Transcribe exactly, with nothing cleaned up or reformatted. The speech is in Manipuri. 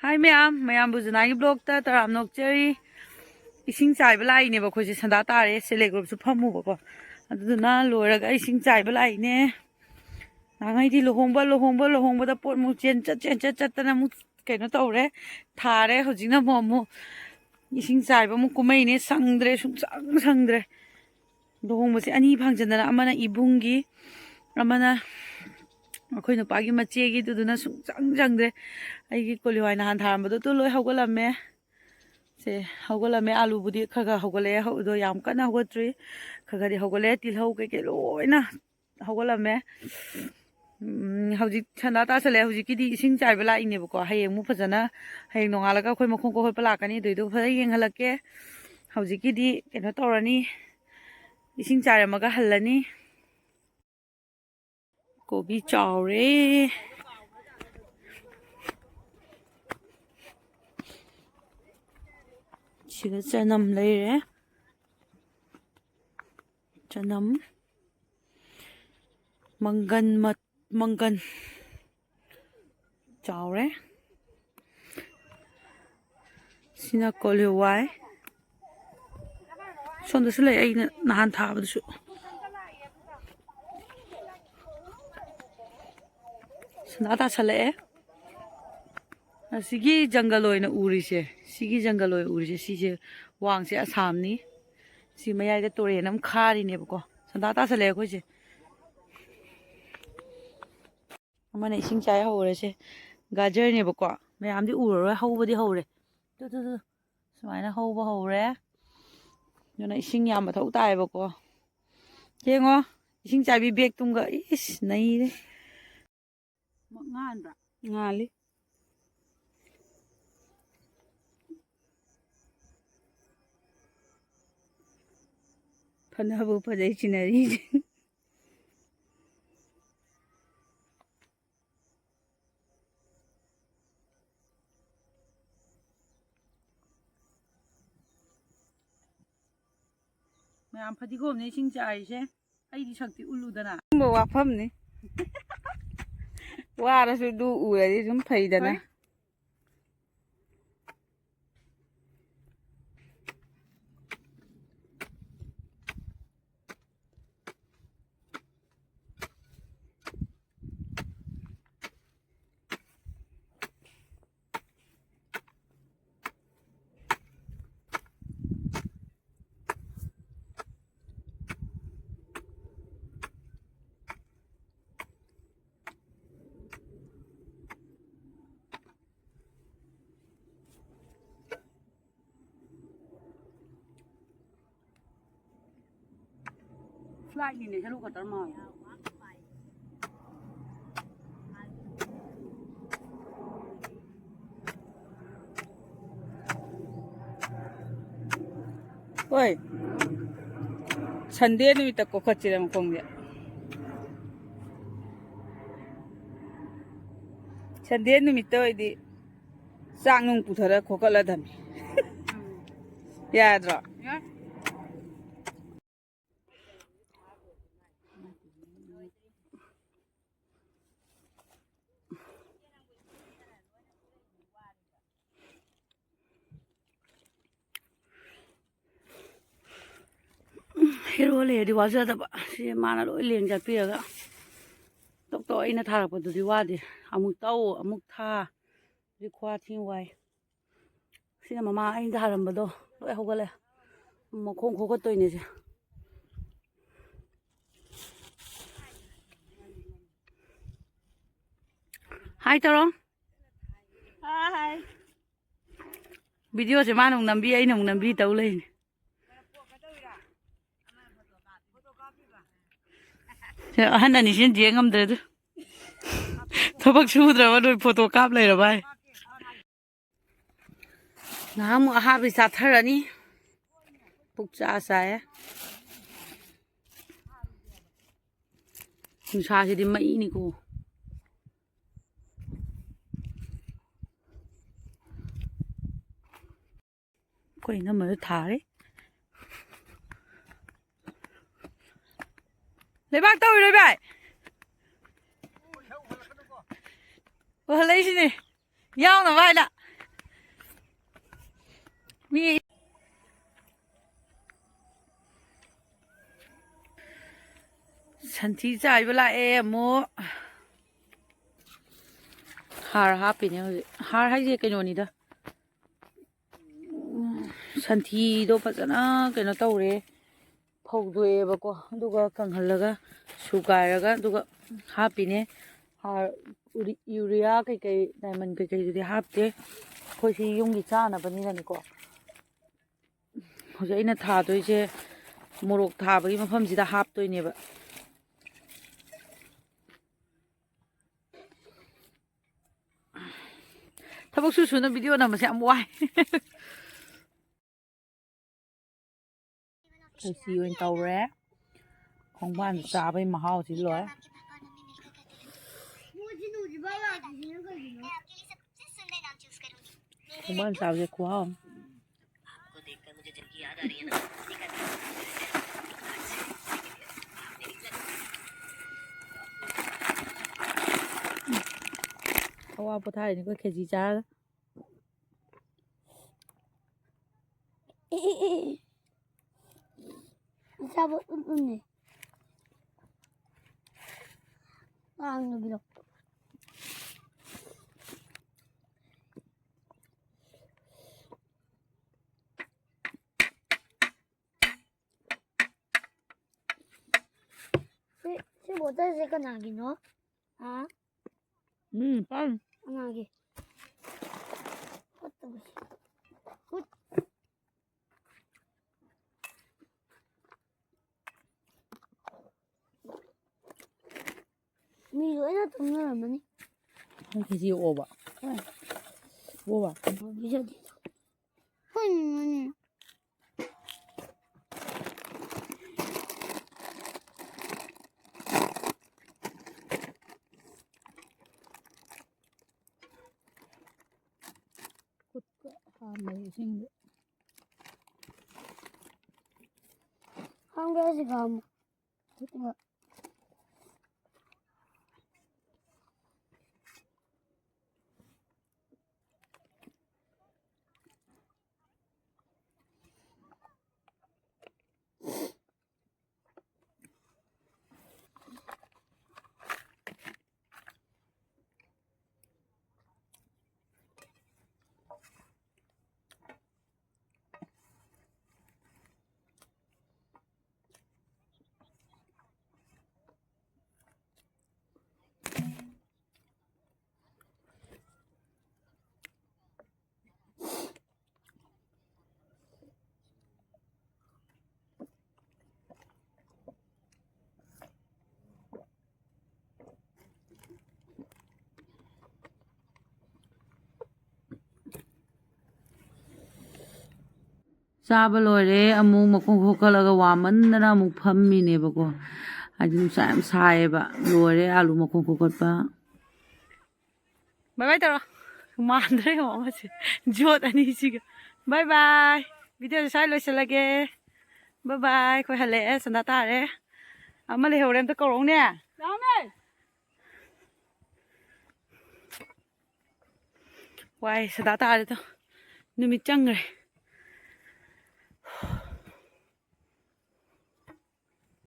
ꯍꯥꯏ ꯃꯌꯥꯝ, ꯃꯌꯥꯝꯕꯨ ꯖꯨꯅꯥꯒꯤ ꯕ꯭ꯂꯣꯛꯇ ꯇꯔꯥꯝꯅ ꯑꯣꯛꯆꯔꯤ꯫ ꯏꯁꯤꯡ ꯆꯥꯏꯕ ꯂꯥꯛꯏꯅꯦꯕ ꯑꯩꯈꯣꯏꯁꯦ, ꯁꯟꯗꯥ ꯇꯥꯔꯦ, ꯁꯦꯜꯐ ꯍꯦꯜꯞ ꯒ꯭ꯔꯨꯞꯁꯨ ꯐꯝꯃꯨꯕꯀꯣ꯫ ꯑꯗꯨꯗꯨꯅ ꯂꯣꯏꯔꯒ ꯏꯁꯤꯡ ꯆꯥꯏꯕ ꯂꯥꯛꯏꯅꯦ꯫ ꯅꯍꯥꯟꯉꯩꯗꯤ ꯂꯨꯍꯣꯡꯕ, ꯂꯨꯍꯣꯡꯕ, ꯂꯨꯍꯣꯡꯕꯗ ꯄꯣꯠ ꯑꯃꯨꯛ ꯆꯦꯟ ꯆꯠ, ꯆꯦꯟ ꯆꯠ ꯆꯠꯇꯅ ꯑꯃꯨꯛ ꯀꯩꯅꯣ ꯇꯧꯔꯦ, ꯊꯥꯔꯦ꯫ ꯍꯧꯖꯤꯛꯅ ꯑꯃꯨꯛ, ꯑꯃꯨꯛ ꯏꯁꯤꯡ ꯆꯥꯏꯕ ꯑꯃꯨꯛ ꯀꯨꯝꯃꯛꯏꯅꯦ꯫ ꯁꯪꯗ꯭ꯔꯦ, ꯁꯨꯡꯁꯪ ꯁꯪꯗ꯭ꯔꯦ꯫ ꯂꯨꯍꯣꯡꯕꯁꯦ ꯑꯅꯤ ꯐꯪꯖꯟꯗꯅ, ꯑꯃꯅ ꯏꯕꯨꯡꯒꯤ, ꯑꯃꯅ ꯑꯩꯈꯣꯏ ꯅꯨꯄꯥꯒꯤ ꯃꯆꯦꯒꯤ, ꯑꯗꯨꯗꯨꯅ ꯁꯨꯡꯆꯪ ꯆꯪꯗ꯭ꯔꯦ꯫ ꯑꯩꯒꯤ ꯀꯣꯂꯤ ꯍꯋꯥꯏ ꯅꯍꯥꯟ ꯊꯥꯔꯝꯕꯗꯣ ꯇꯨ ꯂꯣꯏ ꯍꯧꯒꯠꯂꯝꯃꯦ꯫ ꯁꯦ ꯍꯧꯒꯠꯂꯝꯃꯦ꯫ ꯑꯥꯂꯨꯕꯨꯗꯤ ꯈꯔ ꯈꯔ ꯍꯧꯒꯠꯂꯛꯑꯦ, ꯍꯧ-, ꯑꯗꯣ ꯌꯥꯝ ꯀꯟꯅ ꯍꯧꯒꯠꯇ꯭ꯔꯤ꯫ ꯈꯔ ꯈꯔꯗꯤ ꯍꯧꯒꯠꯂꯛꯑꯦ꯫ ꯇꯤꯜꯍꯧ ꯀꯩꯀꯩ ꯂꯣꯏꯅ ꯍꯧꯒꯠꯂꯝꯃꯦ꯫ ꯎꯝ, ꯍꯧꯖꯤꯛ ꯁꯟꯗꯥ ꯇꯥꯁꯜꯂꯛꯑꯦ꯫ ꯍꯧꯖꯤꯛꯀꯤꯗꯤ ꯏꯁꯤꯡ ꯆꯥꯏꯕ ꯂꯥꯛꯏꯅꯦꯕꯀꯣ꯫ ꯍꯌꯦꯡ ꯑꯃꯨꯛ ꯐꯖꯅ, ꯍꯌꯦꯡ ꯅꯣꯡꯉꯥꯜꯂꯒ ꯑꯩꯈꯣꯏ ꯃꯈꯣꯡ ꯀꯣ ꯈꯣꯠꯄ ꯂꯥꯛꯀꯅꯤ꯫ ꯑꯗꯨꯏꯗꯣ ꯐꯖꯅ ꯌꯦꯡꯍꯜꯂꯛꯀꯦ꯫ ꯍꯧꯖꯤꯛꯀꯤꯗꯤ ꯀꯩꯅꯣ ꯇꯧꯔꯅꯤ, ꯏꯁꯤꯡ ꯆꯥꯏꯔꯝꯃꯒ ꯍꯜꯂꯅꯤ꯫ ꯀꯣꯕꯤ ꯆꯥꯎꯔꯦ꯫ ꯁꯤꯗ ꯆꯅꯝ ꯂꯩꯔꯦ꯫ ꯆꯅꯝ, ꯃꯪꯒꯟ, ꯃꯪꯒꯟ ꯆꯥꯎꯔꯦ꯫ ꯁꯤꯅ ꯀꯣꯂꯤ ꯍꯋꯥꯏ꯫ ꯁꯣꯝꯗꯁꯨ ꯂꯩ, ꯑꯩꯅ ꯅꯍꯥꯟ ꯊꯥꯕꯗꯨꯁꯨ꯫ ꯁꯟꯗꯥ ꯇꯥꯁꯜꯂꯛꯑꯦ꯫ ꯑꯁꯤꯒꯤ ꯖꯪꯒꯜ ꯑꯣꯏꯅ ꯎꯔꯤꯁꯦ, ꯁꯤꯒꯤ ꯖꯪꯒꯜ ꯑꯣꯏꯅ ꯎꯔꯤꯁꯦ, ꯁꯤꯁꯦ ꯋꯥꯡꯁꯦ ꯑꯁꯥꯝꯅꯤ꯫ ꯁꯤ ꯃꯌꯥꯏꯗ ꯇꯨꯔꯦꯟ ꯑꯃ ꯈꯥꯔꯤꯅꯦꯕꯀꯣ꯫ ꯁꯟꯗꯥ ꯇꯥꯁꯜꯂꯛꯑꯦ ꯑꯩꯈꯣꯏꯁꯦ꯫ ꯑꯃꯅ ꯏꯁꯤꯡ ꯆꯥꯏ ꯍꯧꯔꯦꯁꯦ꯫ ꯒꯥꯖꯔꯅꯦꯕꯀꯣ꯫ ꯃꯌꯥꯝꯗꯤ ꯎꯔꯔꯣꯏ, ꯍꯧꯕꯗꯤ ꯍꯧꯔꯦ꯫ Two, two, two. ꯁꯨꯃꯥꯏꯅ ꯍꯧꯕ ꯍꯧꯔꯦ꯫ ꯑꯗꯨꯅ ꯏꯁꯤꯡ ꯌꯥꯝ ꯃꯊꯧ ꯇꯥꯏꯌꯦꯕꯀꯣ꯫ ꯌꯦꯡꯉꯣ, ꯏꯁꯤꯡ ꯆꯥꯏꯕꯤ ꯕꯦꯛꯇꯨꯝꯒ꯫ ꯏꯁ, ꯅꯩꯔꯦ꯫ ꯉꯥꯟꯕ꯭ꯔꯥ? ꯉꯥꯜꯂꯤ꯫ ꯐꯅꯕꯨ ꯐꯖꯩ ꯁꯤꯅꯔꯤꯁꯦ꯫ ꯃꯌꯥꯝ ꯐꯗꯤꯒꯣꯝꯅꯦ ꯏꯁꯤꯡ ꯆꯥꯏꯔꯤꯁꯦ꯫ ꯑꯩꯗꯤ ꯁꯛꯇꯤ ꯎꯠꯂꯨꯗꯅ꯫ ꯁꯤꯒꯨꯝꯕ ꯋꯥꯐꯝꯅꯤ꯫ ꯋꯥꯔꯁꯨ ꯑꯗꯨ ꯎꯔꯗꯤ ꯁꯨꯝ ꯐꯩꯗꯅ꯫ ꯍꯣꯏ꯫ ꯂꯥꯏꯠꯅꯤꯅꯦ, ꯍꯦꯂꯤꯀꯣꯞꯇꯔ ꯃꯥꯜꯂꯦ꯫ ꯍꯣꯏ꯫ ꯁꯟꯗꯦ ꯅꯨꯃꯤꯠꯇ ꯀꯣꯈꯠꯁꯤꯔ ꯃꯈꯣꯡꯁꯦ꯫ ꯁꯟꯗꯦ ꯅꯨꯃꯤꯠꯇ ꯑꯣꯏꯗꯤ ꯆꯥꯛ ꯅꯨꯡ ꯄꯨꯊꯔ ꯈꯣꯀꯠꯂ ꯊꯝꯃꯤ꯫ ꯌꯥꯗ꯭ꯔꯣ? ꯌꯥꯏ꯫ ꯍꯦꯔꯣ ꯂꯩꯔꯗꯤ ꯋꯥꯖꯗꯕ꯫ ꯁꯤ ꯃꯥꯅ ꯂꯣꯏ ꯂꯦꯡ ꯆꯠꯄꯤꯔꯒ꯫ ꯇꯣꯛ ꯇꯣꯛ ꯑꯩꯅ ꯊꯥꯔꯛꯄꯗꯨꯗꯤ ꯋꯥꯗꯦ꯫ ꯑꯃꯨꯛ ꯇꯧ, ꯑꯃꯨꯛ ꯊꯥ꯫ ꯍꯧꯖꯤꯛ ꯈꯨꯋꯥ ꯊꯤ ꯋꯥꯏ꯫ ꯁꯤꯅ ꯃꯃꯥ ꯑꯩꯅ ꯊꯥꯔꯝꯕꯗꯣ ꯂꯣꯏ ꯍꯧꯒꯠꯂꯦ꯫ ꯃꯈꯣꯡ ꯈꯣꯀꯠꯇꯣꯏꯅꯦ ꯁꯦ꯫ ꯍꯥꯏ ꯇꯧꯔꯣ꯫ ꯍꯥꯏ꯫ ꯚꯤꯗꯤꯑꯣꯁꯦ ꯃꯥꯅ ꯑꯃꯨꯛ ꯅꯝꯕꯤ, ꯑꯩꯅ ꯑꯃꯨꯛ ꯅꯝꯕꯤ ꯇꯧ ꯂꯩꯅꯤ꯫ ꯁꯦ, ꯑꯍꯟ ꯑꯅꯤꯁꯤꯅ ꯌꯦꯡ ꯉꯝꯗ꯭ꯔꯦ ꯑꯗꯨ꯫ ꯊꯕꯛ ꯁꯨꯗ꯭ꯔꯕ ꯅꯣꯏ ꯐꯣꯇꯣ ꯀꯥꯞ ꯂꯩꯔꯕ ꯍꯥꯏ꯫ ꯉꯥꯏꯍꯥꯛ ꯑꯃꯨꯛ ꯑꯍꯥꯕꯤ ꯆꯥꯊꯔꯅꯤ꯫ ꯄꯨꯛ ꯆꯥ ꯆꯥꯏꯌꯦ꯫ ꯅꯨꯡꯁꯥꯁꯤꯗꯤ ꯃꯩꯅꯤꯀꯣ꯫ ꯑꯩꯈꯣꯏ ꯏꯅꯝꯃꯗ ꯊꯥꯔꯦ꯫ ꯂꯩꯕꯥꯛ ꯇꯧꯔꯤꯔꯣ ꯏꯕꯥꯏ? ꯑꯣꯍꯜꯂꯛꯏꯁꯤꯅꯦ꯫ ꯌꯥꯎꯅꯕ ꯍꯥꯏꯅ꯫ ꯃꯤ ꯁꯟꯊꯤ ꯆꯥꯏꯕ ꯂꯥꯛꯑꯦ ꯑꯃꯨꯛ꯫ ꯍꯥꯔ ꯍꯥꯞꯄꯤꯅꯦ ꯍꯧꯖꯤꯛ꯫ ꯍꯥꯔ ꯍꯥꯏꯁꯦ ꯀꯩꯅꯣꯅꯤꯗ꯫ ꯎꯝ, ꯁꯟꯊꯤꯗꯣ ꯐꯖꯅ ꯀꯩꯅꯣ ꯇꯧꯔꯦ꯫ ꯐꯧꯗꯣꯛꯑꯦꯕꯀꯣ, ꯑꯗꯨꯒ ꯀꯪꯍꯜꯂꯒ ꯁꯨꯒꯥꯏꯔꯒ ꯑꯗꯨꯒ ꯍꯥꯞꯄꯤꯅꯦ꯫ ꯍꯥꯔ ꯎꯔꯤ-, ꯌꯨꯔꯤꯌꯥ ꯀꯩꯀꯩ, ꯗꯥꯏꯃꯟ ꯀꯩꯀꯩꯗꯨꯗꯤ ꯍꯥꯞꯇꯦ꯫ ꯑꯩꯈꯣꯏ ꯁꯤ ꯌꯨꯝꯒꯤ ꯆꯥꯅꯕꯅꯤꯅꯅꯦꯀꯣ꯫ ꯍꯧꯖꯤꯛ ꯑꯩꯅ ꯊꯥꯗꯣꯏꯁꯦ ꯃꯣꯔꯣꯛ ꯊꯥꯕꯒꯤ ꯃꯐꯝꯁꯤꯗ ꯍꯥꯞꯇꯣꯏꯅꯦꯕ꯫ ꯊꯕꯛ ꯁꯨ ꯁꯨꯅ ꯚꯤꯗꯤꯑꯣ ꯅꯝꯕꯁꯦ ꯌꯥꯝ ꯋꯥꯏ꯫ ꯈꯦꯆꯤ ꯑꯣꯏꯅ ꯇꯧꯔꯦ꯫ ꯈꯣꯡꯕꯥꯟ ꯆꯥꯕꯩ ꯃꯍꯥꯎꯁꯤ ꯂꯣꯏꯔꯦ꯫ ꯈꯣꯡꯕꯥꯟ ꯆꯥꯕꯁꯦ ꯈꯨꯍꯥꯎ ꯑꯃ꯫ ꯑꯋꯥ ꯄꯣꯊꯥꯔꯤꯅꯤꯀꯣ ꯈꯦꯆꯤ ꯆꯥꯔꯒ꯫ ꯑꯦ, ꯑꯦ, ꯑꯦ, ꯑꯦ꯫ ꯏꯆꯥꯕꯨ ꯎꯠꯂꯨꯅꯦ꯫ ꯀꯥꯡꯅ ꯄꯤꯔꯛꯄ꯫ ꯁꯤ, ꯁꯤ ꯕꯣꯇꯜꯁꯦ ꯀꯅꯥꯒꯤꯅꯣ? ꯍꯥ? ꯃꯤ ꯅꯤꯄꯥꯟ꯫ ꯀꯅꯥꯒꯤ? ꯐꯠꯇꯕꯁꯦ꯫ ꯍꯨꯠ꯫ ꯃꯤ ꯂꯣꯏꯅ ꯇꯨꯝꯅꯔꯝꯃꯅꯤ꯫ ꯅꯪ ꯈꯦꯆꯤ ꯑꯣꯛꯑꯣꯕ? ꯍꯣꯏ꯫ ꯑꯣꯛꯑꯣꯕ? ꯄꯤꯖꯗꯦ꯫ ꯍꯣꯏ, ꯃꯥꯅꯦ꯫ ꯈꯨꯠꯀ ꯍꯥꯝꯃꯦ ꯏꯁꯤꯡꯗ꯫ ꯍꯥꯝꯒꯦ ꯍꯥꯏꯁꯦ ꯍꯥꯝꯃꯣ꯫ ꯈꯨꯠꯀ꯫ ꯆꯥꯕ ꯂꯣꯏꯔꯦ, ꯑꯃꯨꯛ ꯃꯈꯣꯡ ꯈꯣꯠꯀꯠꯂꯒ ꯋꯥꯃꯟꯗꯅ ꯑꯃꯨꯛ ꯐꯝꯃꯤꯅꯦꯕꯀꯣ꯫ ꯍꯥꯏꯗꯤ ꯅꯨꯡꯁꯥ ꯌꯥꯝ ꯁꯥꯏꯌꯦꯕ꯫ ꯂꯣꯏꯔꯦ ꯑꯥꯂꯨ ꯃꯈꯣꯡ ꯈꯣꯠꯀꯠꯄ꯫ ꯕꯥꯏ ꯕꯥꯏ ꯇꯧꯔꯣ꯫ ꯃꯥꯟꯗ꯭ꯔꯦ ꯌꯦꯡꯉꯣ ꯑꯃꯁꯦ꯫ ꯖꯣꯠ ꯑꯅꯤꯁꯤꯒ꯫ ꯕꯥꯏ ꯕꯥꯏ꯫ ꯚꯤꯗꯤꯑꯣꯁꯦ ꯁ꯭ꯋꯥꯏ ꯂꯣꯏꯁꯤꯜꯂꯒꯦ꯫ ꯕꯥꯏ ꯕꯥꯏ꯫ ꯑꯩꯈꯣꯏ ꯍꯜꯂꯛꯑꯦ, ꯁꯟꯗꯥ ꯇꯥꯔꯦ꯫ ꯑꯃ ꯂꯩꯍꯧꯔꯦ, ꯑꯝꯇ ꯀꯧꯔꯛꯎꯅꯦ꯫ ꯋꯥꯏ, ꯁꯟꯗꯥ ꯇꯥꯔꯦꯗꯣ꯫ ꯅꯨꯃꯤꯠ ꯆꯪꯈ꯭ꯔꯦ꯫